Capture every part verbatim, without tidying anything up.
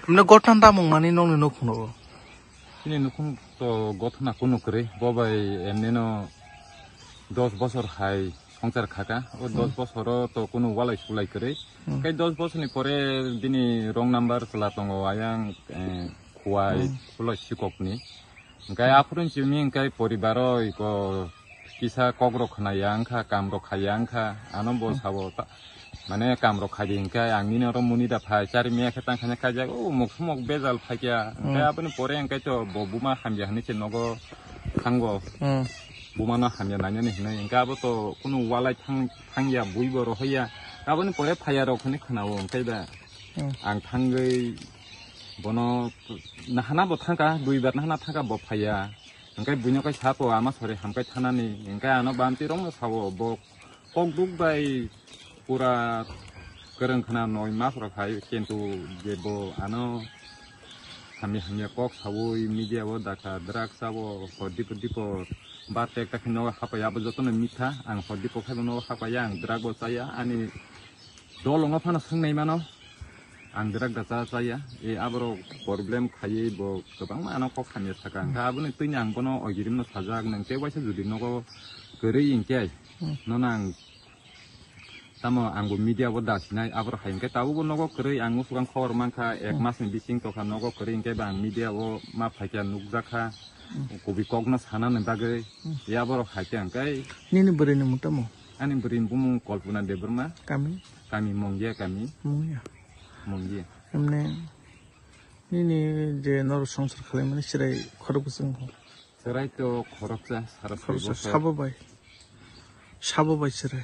Emne gothan tamung mani nongni nukhung rogo. Chini nukhung to gothana kunu kwrwi, bo bai emne no dos bosor hai songchar khaka. O dos bosoro to kunu walai sulai kwrwi. Hmm. Kai dos bosorni pore bini wrong number chwla tongo ayang, eh, Khuwai, Hmm. Khuwai Sikokni. Hingkai aphuru simi hingkai poribaro iko kisa kokrok khwnaya wngkha, kamrok khaya wngkha, ano bo Hmm. sabo ta-, mane kamrok khaidi hingkai ang nini oro muni da phai, chari miya khe tang khanya khaijak, o muk sumok bejal phaikya, hingkai Hmm. aboni pore hingkai to bo buma hamya hinwi se nogo thango. Hmm. Bumano hamya nainani hinwi, hingkai abo to kunu walai thang-, thangya, bui bo rohorya, aboni pore phaiya rok hinwi khwnao, hingkai da Hmm. ang thangwi bono nahana bo thangkha, duibar nahana thangkha bo phaiya. Hingkai buino kai sako ama sori hamkai thanani, hingkai ano bamti rokno sao bo kok duk bai pura kwrwng khna noi mas rok hai, kintu je bo ano hamya hamya kok saui media o dakha drug sabo hor dipo dipo bar tek tak nogo hapaiya abo jotono mitha ang hor dipo khai nogo hapaiya ang drug bo chaya ani Dolongo phano swngnai mano, ang drug da cha chaya, e aborok problem khaiwi bo kwbangma ano kok hamya saka. Hwnkhe aboni twini ang bono ogirimno sajak, nwng tei waisa jodi nogo kwrwi hinkhe Hmm. nono ang tamo ang bo media bo da sinai, aborok hai hinkhe tabukbo nogo kwrwi ang musugo ang khobor mankha, ek Hmm. masni bising tokha nogo kwrwi hinkhe ba ang media o ma phaikha nukjakha, Hmm. kubui kokno sanani bagwi, Hmm. e aborok hai khe ang kai. Nini bwrwini mung tamo? Ani bwrwini bumung Kalpana Debbarma. Kami? Kami Mongya kami. Mongya. Mongya. Emne nini je noro songsar khalaimani chwrai khorok bwswk wngkha? Chwrai to khoroksa, sara soi Khoroksa bosor. Sabo bai. Sabo bai chwrai.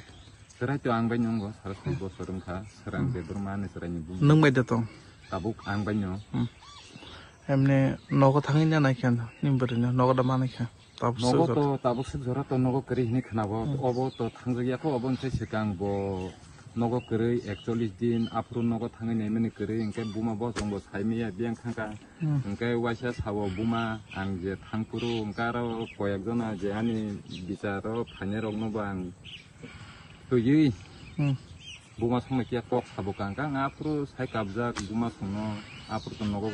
Chwrai to ang bai nungo, sara soi Hmm. bosor wngkha. Srang Hmm. Debbarma ani chwraini bumung. Nwng bai da tong? Tabuk ang bai no. Hmm. Emne nogo thangwi na naikha nini bwrwino, nogo da manaikha? Tabuk Nogo swk to, jora. Tabuk swk jora to nogo kwrwi hinwi khwnabo. Hmm. Obo to thangjak ya kho, obo wngkhe swkang bo nogo kwrwi ekchollish din, aphuru nogo thangwi naimani kwrwi, hwnkhe buma bo chwngbo saimaya biyang thangkha. Hmm. Hwnkhe waisa sabo buma, ang je thangphuru hwnkhe aro koyek jona je ani bicharo phainairokno bo ang twiwi Hmm. buma songno kiya kok sabo kang kang, aphuru sai kabjak buma songno, aphuru to nogo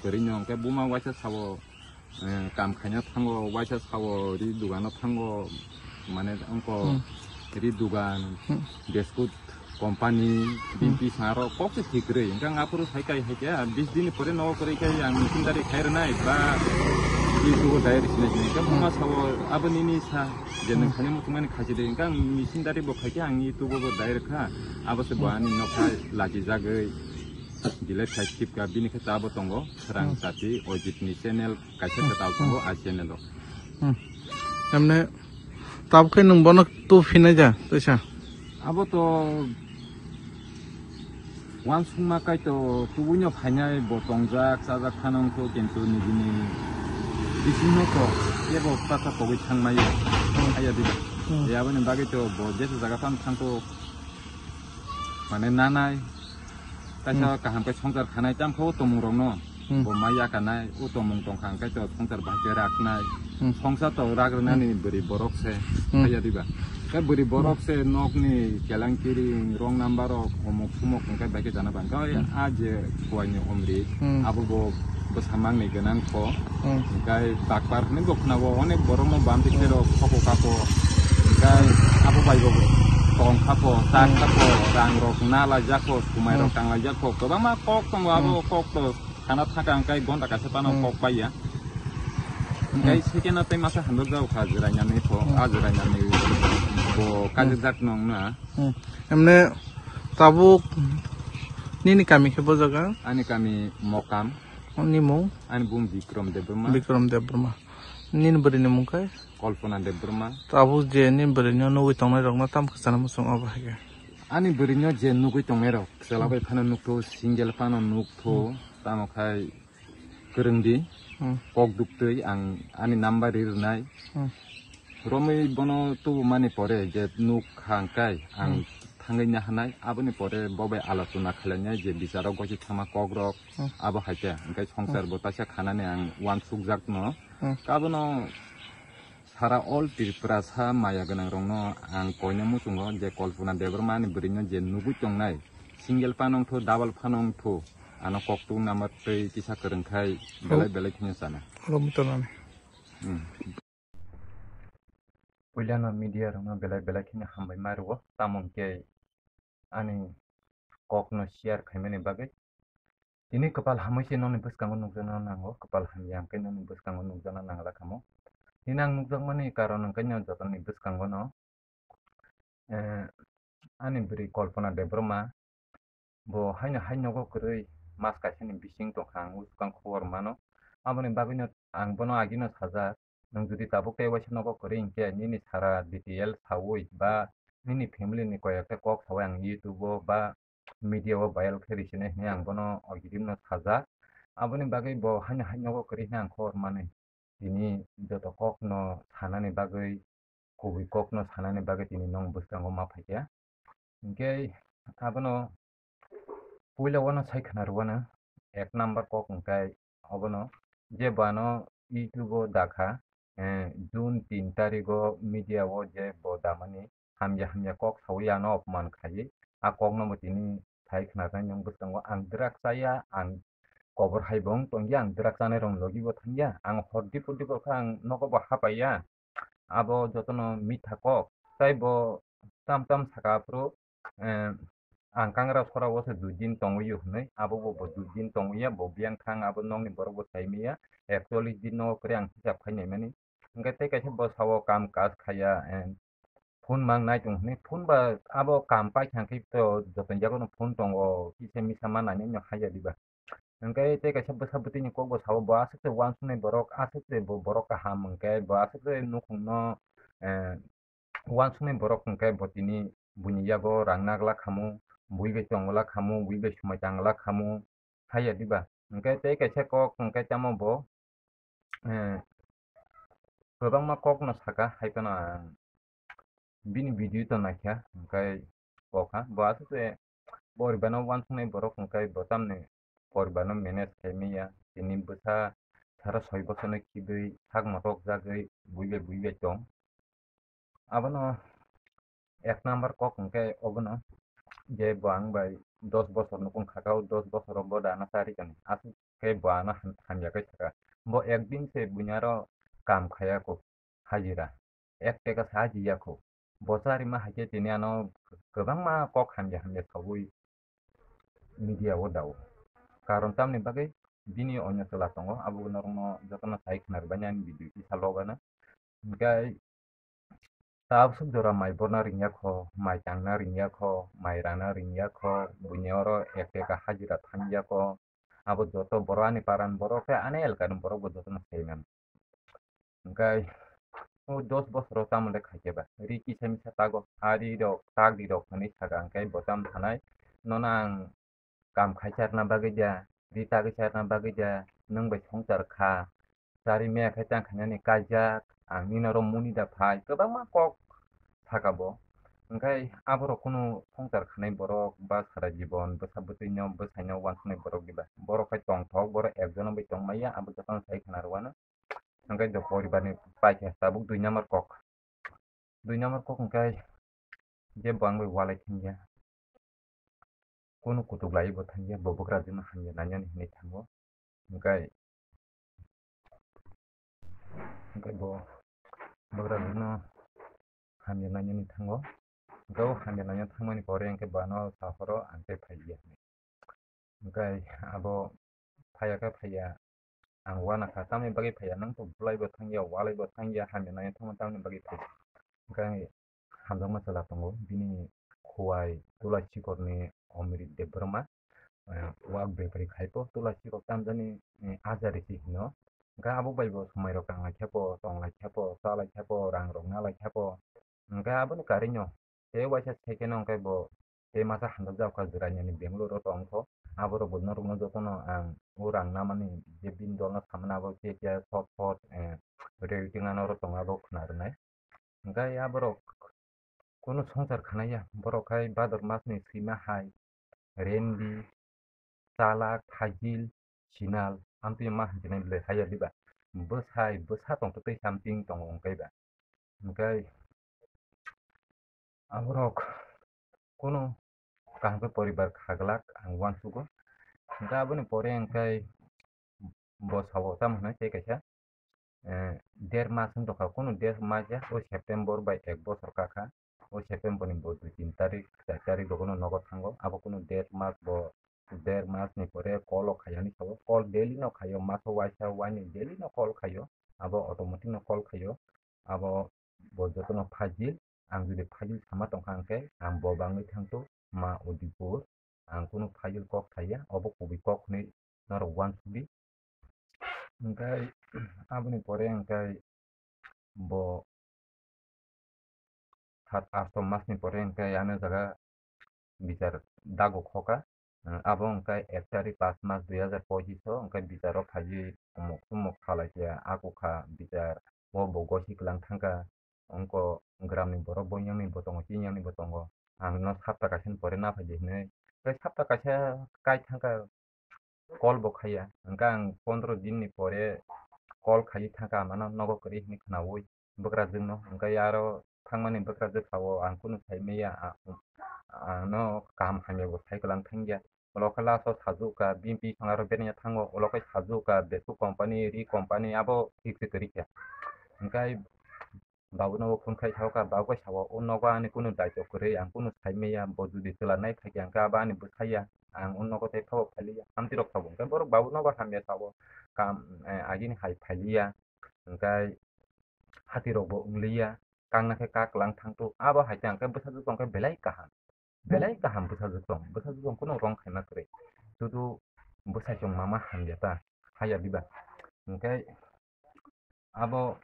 kwrwino, hwnkhe buma waisa sabo, eh, kam khaina thango, waisa sabo ri dugano thango, mane wngko Hmm. ri dugan, Hmm. Biscuit company, Hmm. bini bising aro kok se thik rwi, hwnkhe ang aphuru sai kai hai khe, bis din ni pore nogo kwrwi khe ang machine dari khai rwnai, ba YouTube o direct sinai sinai, hwnkhe buma Hmm. sabo abo nini sa, je nwng Hmm. khaina muchungmani khachi de, hwnkhe ang machine dari bo khai khe ang YouTube o bo direct kha, abo se bo Hmm. ani nokha lachi jagwi delete khai khipka, bini khe tabo tongo, Srang Hmm. Chati Ojit ni channel, kaisa Hmm. khe tabo tongo, Hmm. a channel o. Hmm. Emne, tabuk khe nwng bono tu phinai ja, teisa? Abo to uansukma kaito tubuino phainai bo tongjak, chajak phano wngkho, kintu nijini bisingno to kebo kata kogwi thangmai. Hmm. Haya diba. Hmm. E aboni bagwi to bo jesa jaga phano thangkho. Mane nanai, kaisa Hmm. kaham khe songchar khanai, tamkhe o tongmung rokno Hmm. bo ma yakarnai, o tongmung tongkha hwnkhe to songchar bahai khe raknai. Hmm. Songchar to rak rwnani Hmm. bwrwi borok se, Hmm. haya diba. Khe bwrwi borok Hmm. se nokni kelangkiri, wrong number rok, omok sumok hwnkhe bai khe jana bang. Khe Hmm. a je Khuwaini omri, Hmm. abo bo bwsa mangni gwnang kho. Hmm. Hwnkhe bakpar hwnwi bo khwnao, onek borokno bam Hmm. rok khoko kako. Hwnkhe abo bai bo tong kako, tak Hmm. kako, rang rok na laijak kho, sumai rok Hmm. tang laijak kho. Kwbangma kok tongo, abo Hmm. kok to sana thaka hwnkhe gonta kaisa phano Hmm. kok paiya. Hwnkhe Hmm. second o tei masa hamjak jago kha jwrainani kho, Hmm. a jwrainani bo Hmm. kajak jak nong na. Hmm. Emne tabuk nini kami khe bo jaga? Ani kami Mokam. Ni mung? Ani bung Bikram Debbarma. Bikram Debbarma. Nini bwrwini mung khe? Kalpana Debbarma. Tabuk je nini bwrwino nugwi tongnai rokno tamo khwchana muchung obo hai khe? Ani bwrwino je nugwi tongnai rok, chwla bai phano nukthu, single phano nukthu, Hmm. tamo khai kwrwng di, Hmm. kok duktwi ang ani number ri rwnai. Hmm. Romwi bono tubumani pore je nuk kha hwnkhe ang Hmm. thangwi nahanai, aboni pore bo bai alachona khwlainai je bicharo gosi thama kokrok Hmm. abo hai khe, hwnkhe songchar Hmm. bo taisa khanani ang uansukjakno. Hmm. Abono sara all Tripurasa maya gwnangrokno ang koina muchungo je Kalpana Debbarma ni bwrwino je nugwi tongnai, single phano wngthu, double phano wngthu, ano koktuk nama tei kisa kwrwng khai belai belai kheno sana. Oro mutonani. Hmm. Puilano media rokno belai belai kheno hambai ma rwo, tamo hwnkhe ani kokno share khaimani bagwi. Tini kwpal hamwi se nokni bwskango nukjakna nango, kwpal hamya hwnkhe nokni bwskango nukjakna nangla kamo. Tini ang nukjakmani karon hwnkhe no jotoni bwskango no, eh, ani bwrwi Kalpana Debbarma, bo haino hai nogo kwrwi mas kaisani bising tongkha, ang uskang khobor mano. Aboni bagwino ang bono agino sajak, nwng jodi tabuk tei waisa nogo kwrwi hinkhe nini sara detail saui ba nini family ni koi ekta kok saui ang YouTube o ba media o viral khe rw sinai hinwi ang bono o gidimno sajak. Aboni bagwi bo haino hai nogo kwrwi hinwi ang khobor mani. Tini joto kokno sanani bagwi, kubui kokno sanani bagwi tini nwng bwskango ma phaikha. Hinkhe abono puila wano sai khna rwano ek number kok hwnkhe obono je bo ano YouTube o dakha, eh, June tin tarigo media o je bo damani hamya hamya kok saui ano opman khaiwi, a kokno bo tini sai khna rwnai nwng bwskango ang drak chaya, ang kobor hai bo wng tongya, ang drak chanai rok logi bo thangya, ang hor dipor dipor khe ang nogo bo hapaiya, abo jotono mitha kok, tei bo tam tam saka aphuru, eh, ang kangra sora o se dui din tongwi o hinwi, abo bo bo dui din tongwi ya, bo biyang thang abo nokni borok bo sai manya, ekchollish din nogo kwrwi ang hisab khai nai mani. Hwnkhe tei kaisa bwsao kam kaj khaiya, eh, phone mang nai tong hinwi, phone ba abo kam paikha hwnkhe to jotoni yago no phone tongo, kisa misa ma nainai no haiya diba. Hwnkhe tei kaisa bwsa bwtwini kok bo sao, bo aswk se uansuknai borok, aswk se bo borok kaham hwnkhe bo aswk se nukhungno, eh, uansuknai borok hwnkhe bo tini buini yago rang nagla khamu, bui bai tongla khamu, bui bai swmai tangla khamu, haiya diba. Hwnkhe tei kaisa kok hwnkhe tamo bo, eh, kwbangma kokno saka, hai phano ang bini video to naikha, hwnkhe kokha bo aswk se poribarno uansuknai borok, hwnkhe bo tamni poribarno manage khai manya, tini bwsa sara soi bosorno khibwi sak motok jagwi bui bai bui bai tong. Abono ek number kok hwnkhe obono je bo ang bai dos bosor nukung kha, o dos bosoro bo da ano chari kani, aswk khe bo ano ham-, hamya khe saka. Bo ekdin se buini aro kam khaiya kho, hajira ek teka sa haji ya kho. Bo charima hai khe tini ano kwbangma kok hamya hamya saui media o dao. Karon tamni bagwi bini onyo chwla tongo, abo norokno jotono sai khna rwbaini ani video kisa logano. Hwnkhe tabuk jora mai borna ringya kho, mai tangna ringya kho, mai rana ringya kho, buini oro ek teka hajira thangya kho. Abo joto borok ani parani borok tei ani elkani borok bo jotono sai mano. Hwnkhe o dos bosoro tamo le khaikhe ba ri kisa misa tago, a ri rok tak ri rok hwnwi saka, hwnkhe bo tamo sanai, nono ang kam khai charna bagwi da, ri tagwi charna bagwi da, nwng bai swngchar kha, chari maya khai tang khainani kaijak, ang nini oro muni da phai, kwbangma kok saka bo. Hwnkhe aborok kunu swngchar khanai borok ba sara jibon bwsa bwtwino bwsaino uansuknai borok diba? Borok khai tongthok, borok ekjono bai tongmaya, abo jotono sai khna rwano. Hwnkhe do poribarni paikha tabuk dui number kok. Dui number kok hwnkhe je bo ang bai walai thangya, kunu kutuk laiwi bo thangya, bo bugrajwkno hamya nainani hinwi thango. Hwnkhe, hwnkhe bo bugrajwkno hamya nainani thango. Hwnkhe o hamya naina thangmani pore hwnkhe bo ano sahoro ang tei phaiya hinwi. Hwnkhe abo phaiya khe phaiya, ang uanakha, tamni bagwi phaiya, nwng to bolai bo thangya, walai bo thangya, hamya naina thangma tamni bagwi phaiya. Hwnkhe hamjakma chwla tongo, bini khuwai Tulasikorni Omrit Debbarma, eh, wak bepari khai po, Tulasikor tamjani, eh, ajari se hino. Hwnkhe abo bai bo swmai rok tang lai khe po, tong lai khe po, cha lai khe po, rang rok na lai khe po. Hwnkhe aboni karino tei waisa second o hwnkhe bo tei masa hamjakjak kha jwraini Bangalore o tongkho. Aborok bo norokno jotono ang o rang namani je bini dolno samani abo khe khe sot sot, eh, rwtwng ano oro tongo abo khna rwnai. Hwnkhe aborok kunu swngchar khanaiya, borok khai Bhador masni swima hai, Rendi, Chalak, Hajil, Sinal, amtwi ma hinjinai bwlai haiya diba? Bwsai, bwsa tongtwtwi something tongo hwnkhe ba. Hwnkhe aborok kunu kaham khe poribar khaglak ang uansugo. Hwnkhe aboni pore hwnkhe bo sao tamo hwnwi tei kaisa, eh, der mas wng tongkha, kunu der mas ya, o September bai ek bosor kakha. O September ni bo dui tin tarik, char tarik rogono nogo thango, abo kunu der mas bo, der mas ni pore call o khaiyani sao, call daily no khaio, maso waisa waini daily no call khaio, abo automatic no call khaio, abo bo jotono file, ang jodi file sama tongkha hwnkhe ang bo bangwi thangto ma Udipur, ang kunu file kok thaiya, obo kubui kok hwnwi norok uansukdi. Hwnkhe aboni pore hwnkhe bo sat asto masni pore hwnkhe ano jaga bichar dago khoka. Abo hwnkhe ek tarik pas mas dui hazar pochis o hwnkhe bicharo phaiwi umuk sumuk khalai khe akukha bichar o bo gosi kwlang thangkha. Wngkha gramni borok bo yangni bo tongo, chini yangni bo tongo. Ang no sapta kaisa ni pore na phaidi hinwi. Tei sapta kaisa kai thangkha, call bo khaiya. Hwnkhe ang pondro din ni pore call khaiwi thangkha, amano nogo kwrwi hinwi khwnawi bwkrajwk no. Hwnkhe aro thangmani bwkrajwk sao ang kunu sai maya, a-, ano kaham hamya bo sai kwlang thangya. Ulo khe last o sajwk kha, bini bising aro berengya thango, ulo khe sajwk kha, Besu company, ri company abo fix kwrwi kha. Hwnkhe babu no phone khai sao kha, babu khe sao, o nogo ani kunu daito kwrwi, ang kunu sai maya, bo jodi chwla nai phai khe, hwnkhe abo ani bwsai ya, ang o nogo tei phabo phai liya, hamti rok sao, hwnkhe borok babu nogo hamya sao, kam, eh, agini hai phai liya, hwnkhe hati rok bo wng liya, kang na khe kak kwlang thang tu, abo hai khe hwnkhe bwsajwk tong khe belai kaham. Belai kaham bwsajwk tong, bwsajwk tong kunu wrong khaima kwrwi. Sudu bwsai tong mama hamya ta, haya diba? Hwnkhe abo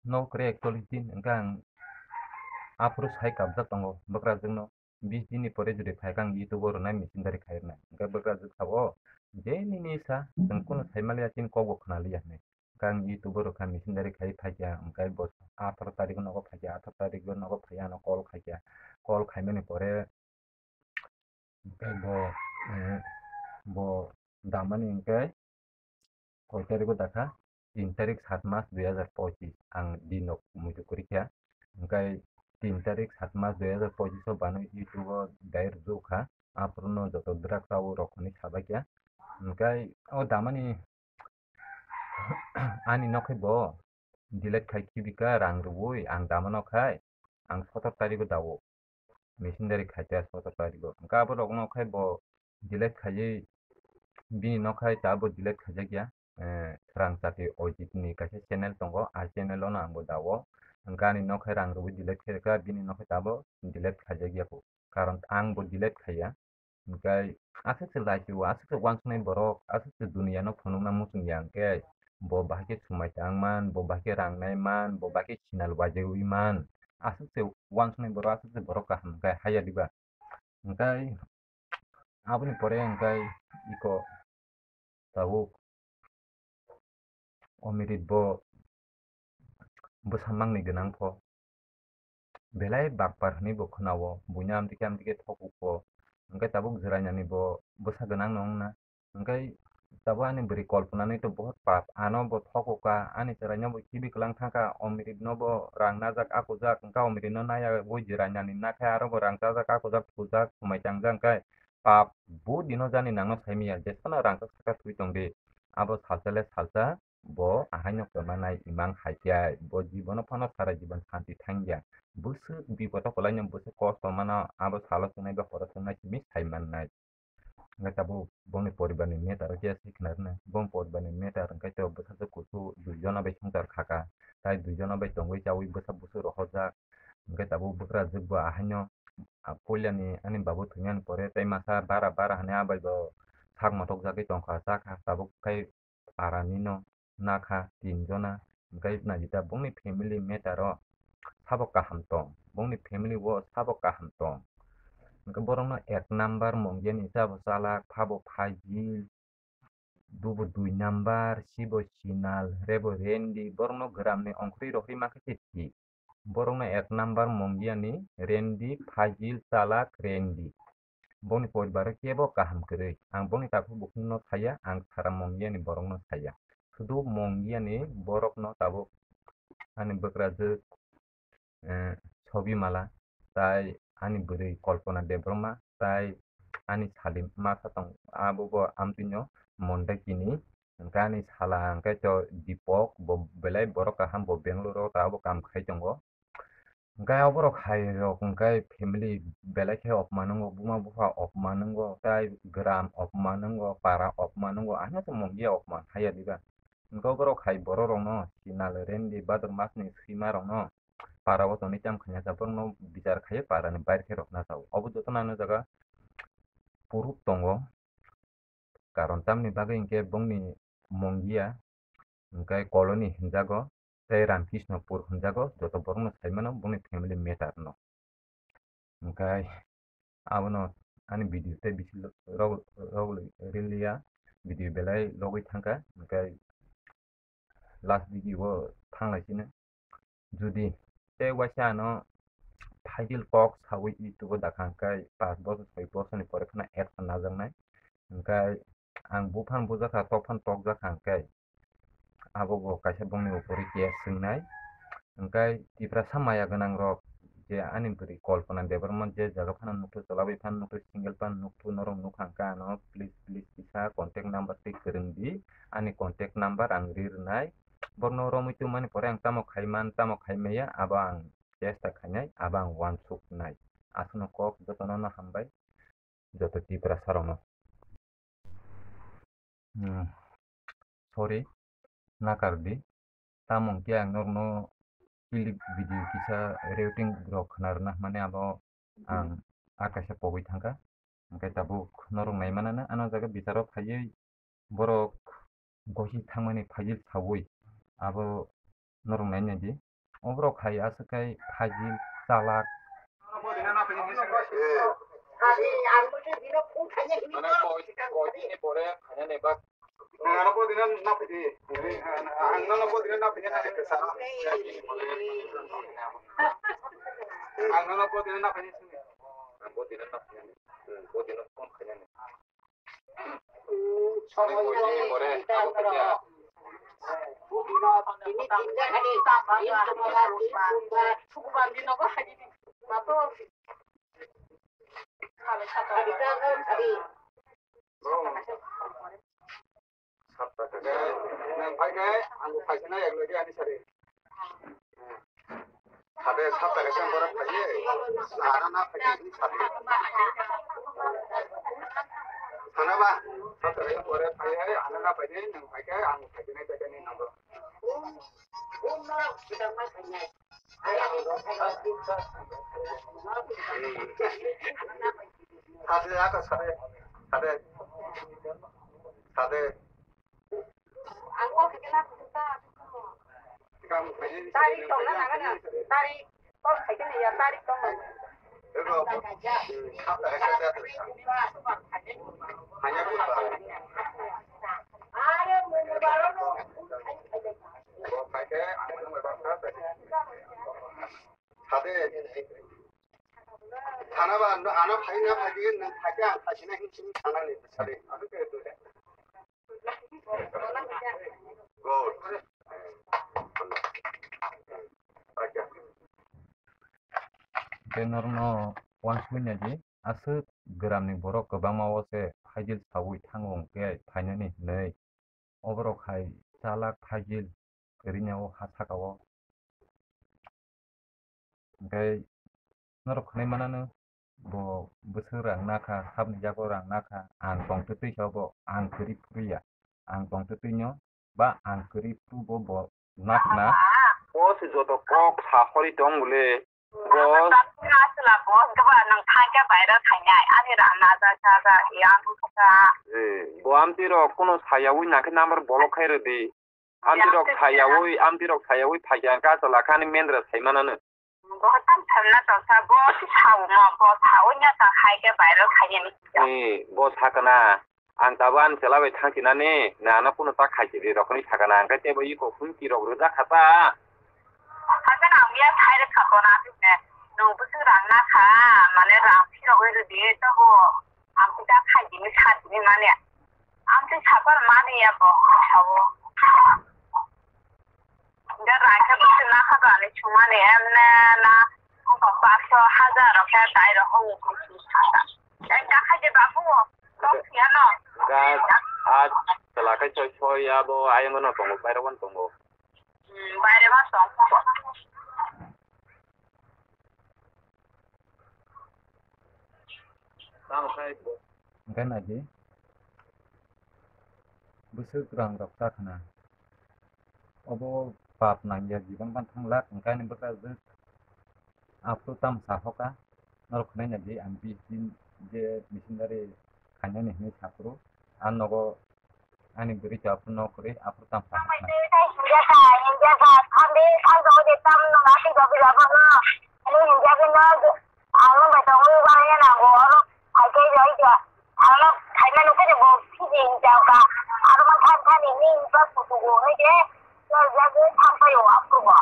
no kwrwi ekchollish din, hwnkhe ang aphuru sai kabjak tongo bwkrajwk no. Bis din ni pore jodi phai khe ang YouTube o rwnai, missionary khai rwnai. Hwnkhe bwkrajwk sao, je nini sa, chwng kunu sai maliya, chini kok bo khna liya hinwi. Khe ang YouTube o rwkha, missionary khai phaikha, hwnkhe bo atharo tarikh o nogo phaikha, atharo tarikh o nogo phaiya ano call khaikha, call khaimani pore hwnkhe bo, eh, bo damani hwnkhe koi tarikh o dakha, tin tarikh sat mas dui hazar pochis ang din rok muitu kwrwi kha, hwnkhe tin tarikh sat mas dui hazar pochis o bano YouTube o dai rwjak kha, aphuru no joto drugs rok hinwi sabai kha, hwnkhe o damani Ani nokhe bo delete khai khibi kha rang rwui, ang dama nok hai, ang sotor tarigo dao, missionary khai kha sotor tarigo. Hwnkhe abo rok nokhe bo delete khaiwi bini nok hai ta bo delete khaijak ya, eh, Swrang Chati Ojit ni kaisa channel tongo, a channel o no ang bo dao. Hwnkhe ani nok hai rang rwui delete khai kha, bini nok hai ta bo delete khaijak ya kho. Karon ang bo delete khaiya. Hwnkhe aswk se lachi o, aswk se uansuknai borok, aswk se duniya no phunukna muchung ya hwnkhe, bo bahai khe swmai tang man, bo bahai khe rang nai man, bo bahai khe sinal wajagwi man, aswk se uansuknai borok, aswk se borok kaham hwnkhe haya diba? Hwnkhe aboni pore hwnkhe iko tabuk Omirit bo bwsa mangni gwnang pho. Belai bakpar hwnwi bo khwnao, buino amtwi khe amtwi khe thokuk pho. Hwnkhe tabuk Jwrainani bo bwsa gwnang no wngna. Hwnkhe tabuk ani bwrwi Kalpana ni to bohot pap. Ano bo thokuk kha, ani chwraino bo khibi kwlang thang kha, Omirit no bo rang najak akujak, hwnkhe Omirit no naiya bo Jwrainani nakhe aro bo rang chajak akujak thujak, swmai tangjak hwnkhe pap bo dino jani nangno saimanya, jesano rang chak saka thwi tongdi. Abo salsa le salsa bo ahaino kwmanai imang hai khe bo jibono phano sara jibon santi thangya. Bwswk bipodo kwlaino bwswk kosto mano abo salo swngnai ba horo swngnai simi sai mannai. Hwnkhe tabuk bongni poribarni matter o khe sikna rwnai. Bong poribarni matter hwnkhe to bwsajwk kusu duijono bai swngchar khaka. Tai duijono bai tongwi chaui bwsa bwswk rohorjak. Hwnkhe tabuk bwkrajwk bo ahaino, a, puilani ani babu thwinani pore tei masa bara bara hwnwi abai bo sak motokjagwi tongkha, chakha tabuk khai parani no nakha tin jona, hwnkhe naidi ta bongni family matter o sabo kaham tong, bongni family o sabo kaham tong. Hwnkhe borokno ek number mungya ni sabo chalak, phabo phaji, dubo dui number, sibo sinal, rebo rendi, borokno gramni ongkhorwi rohorwi mankha se thik. Borokno ek number mungya ni rendi, phajil, chalak, rendi. Boni poribaro kebo kaham kwrwi. Ang boni takhuk bukhukno saya, ang sara mungya ni borokno saya. Sudu mungya ni borokno tabuk ani bwkrajwk, eh, Sobimala, tai ani bwrwi Kalpana Debbarma, tai ani sali masa tong, abo bo amtwino Mondakini. Hwnkhe ani sala hwnkhe to Dipok, bo belai borok kaham, bo Bangalore o abo kam khai tongo. Hwnkhe oborok hai rok hwnkhe family belai khe opman wngo, buma bupha opman wngo, tai gram opman wngo, para opman wngo, ano to Mongia opman haya diba. Hwnkhe oborok hai borok rokno Sinal, Rendi, Bhadramasni swima rokno para o tonwi cham khaina cha, borokno bichar khaiwi para ni baire khe rokna cha o. Obo jotono ano jaga proof tongo. Karon tamni bagwi hinkhe bongni Mongia, hinkhe Colony hinjago, tei Ramkrishnopur hinjago, joto borokno sai mano bongni family matter no. Hinkhe abono ani video tei bisi lo-, rog-, rogli riliya, video belai logwi thangkha, hinkhe last video o thanglai sino. Jodi tei waisa ano phaigil kok sawi YouTube o dakha hwnkhe, pash bosor soi bosor ni pore phano action najaknai. Hwnkhe ang buphang bujakha, tokphang tokjakha hwnkhe, abo bo kaisa bongni upori case swngnai. Hwnkhe Tiprasa maya gwnang rok je ani bwrwi Kalpana Debbarma je jaga phano nukthwi, chwla bai phano nukthwi, single phano nukthwi, norok nukha hwnkhe ano please, please kisa contact number tei kwrwng di. Ani contact number ang ri rwnai. Borokno romwi tongmani pore ang tamo khai man, tamo khai maya, abo ang chesta khainai, abo ang uansuknai. Aswkno kok jotono no hambai, joto Tiprasa rokno. Hmm, sorry, nakar di. Tamo hwnkhe ang norokno clip video kisa routing rok khna rwna hwnmani abo ang a kaisa pogwi thangkha. Hwnkhe tabuk norok nai manana ano jaga bicharo phaiwi borok gosi thangmani phaigil sawi abo norok nai nai di. Oborok hai aswk khai phagil, chalak. Nang phai khe ang bo phai khna yak lagi ani sari. Sade sat taka sem bora phai ye. Ana na phai ye sade. Sana ba sat taka sem bora phai ye, ana na phai ye, nang phai khe ang phai khna yak ni nang. Sade aka sade sade sade. Tarik tongna nangani, tarik tong khaikhe ya, tarik tong. Sade. Thana ba, ano, ano phai na phai di, nang phai khe ang phai sina hin sini thana ni, sade. Good. Tei norokno uansukna di, aswk gramni borok kwbangma o se phagil sawi thango hwnkhe phainani hinwi. Oborok hai chalak phagil kwrwini o ha saka o. Hwnkhe norok khwnai manano, bo bwswk rang nakha, sabni yago rang nakha, ang tongtwtwi sa bo, ang kwrwi phuru ya, ang tongtwtwino ba ang kwrwi phuru bo, bo nakna. Bo se joto kok sa hori tong bole. Bo asla bo ba nang thangkhe baira thainai, ani rang najak sajak, yang kha. Eh, bo amtwi rok kuno sayawi nakhe number block khai rwdi. Amtwi rok sayawi, amtwi rok sayawi phaikha hwnkhe achwla khe ani mendra sai manano. Bo tam thamna tongsa, bo si sao mo, bo sao nya ta khai khe viral khai ni. Eh, bo sakana, ang tabuk ani chwla bai thang sinani, nano kuno ta khai sidi rok hinwi sakana, hwnkhe teibo iko hwnki rok rwjak kha ta. Sakana ang ya khai rwk kha bo na tine, nwng bwswk rang na kha, mane rang phirogwi rwdi, tabo ang ta khai dini sa dini mane. Amtwi sakor mani ya bo sao. Da raisa bwswk nakha bani sumani emne na. Ongkha paanch sho hajar rok khe dai rok hwnwi saka. Ang ta khai de babu. Kok siya no. Ga a chwla khai choi choi abo ayang no tongo, bairo wan tongo. Hmm, baire ma tong. Tamo khai bo. Hingke naidi, bwswk rang rok ta khna. Obo pap nangya jibon ban thang lak, hingke ani bwkha je aphuru tam sa hoka, norok khwnai naidi, ang bihik din je missionary khainani hinwi saphuru, a nogo ani bwrwi to aphuru nok kwrwi, aphuru tam sa hoka. Hinjaka, hinjaka, thangdi, thangdi, tam nang asi gabi gabi no, ani hinjaka no, ang nung bai tongwi bana ya nango, oro hai khe jai ja, ang no khaima nukhe bo phiji hinjaka, aro man than thani ni ba kutu go, hai je, jai ja, jai thang payo, aphuru go.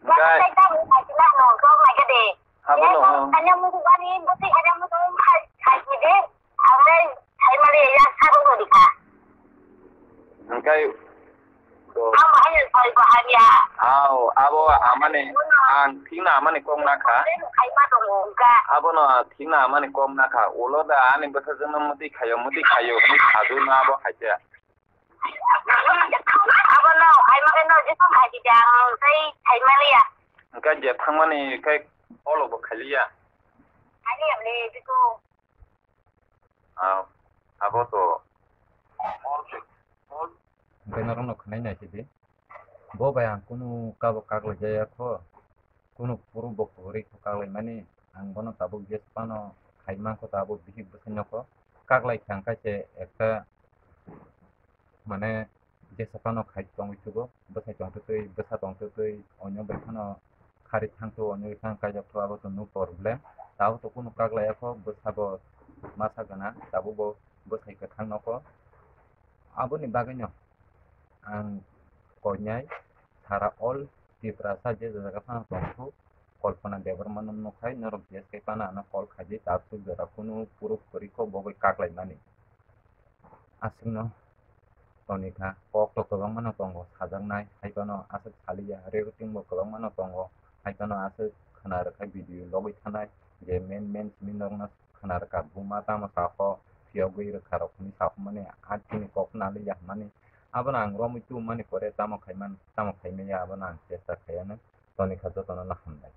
Hingke. Kaitam ni kaitina no, kok nai kade. Abono. Kanya mutu bani, buti kanya mutu khai, khai kide. Amre, khai mali ya, sabu ko dikha. Hingke. Ang bahaya, soi bahaya. Aw, abo amani, ang thikna amani kok nakha. Khai ma tongo, hingka. Abono thikna amani kok nakha. Ulo da ani bwsajwkno muti khayo, muti khayo, hinwi sajwkno abo khaija. Abono, hai ma khe no, jisung khai di jang, tei khai ma liya. Hingke je thangmani khe olo bo khai liya. Khai liya le, jisung. Ah, abo to. Hingke norokno khwnai nai sidi. Bo bai ang kunu kabo kaklai jaya kho. Kunu puru bo kwrwi kho kaklai mani. Ang bono tabuk je phano khai mankho tabuk bihik bwsai nokho. Kaklai kha hingke se ekta mane jesa phano khai tongwi thugo, bwsai tongtwtwi, bwsa tongtwtwi, onyo bai phano khari thangthu, onyo bai phano kaijak thu, abo to no problem. Tabuk to kunu kaklai ya kho, bwsa bo masa gana, tabuk bo bwsai kwthang nokho. Aboni bagwino ang koinai sara all Tiprasa je jaga phano tongthu, Kalpana Debbarma no nukhai, norok je se phano ano call khaidi, tabuk jora kunu proof kwrwi kho bo bai kaklai mani. Aswkno toni kha, kok to kwbangma no tongo sajaknai, hai phano aswk saliya, recording bo kwbangma no tongo, hai phano aswk khwna rwkha video logwi thanai, je main main simi norokno khwna rwkha, buma tamo sakho, phiyogwi rwkha rok hinwi sakhumani, a chini kok naliya hwnmani, abono ang romwi tubumani pore tamo khaiman, tamo khaimaya, abono ang chesta khaiya nw, toni kha jotono no hambai.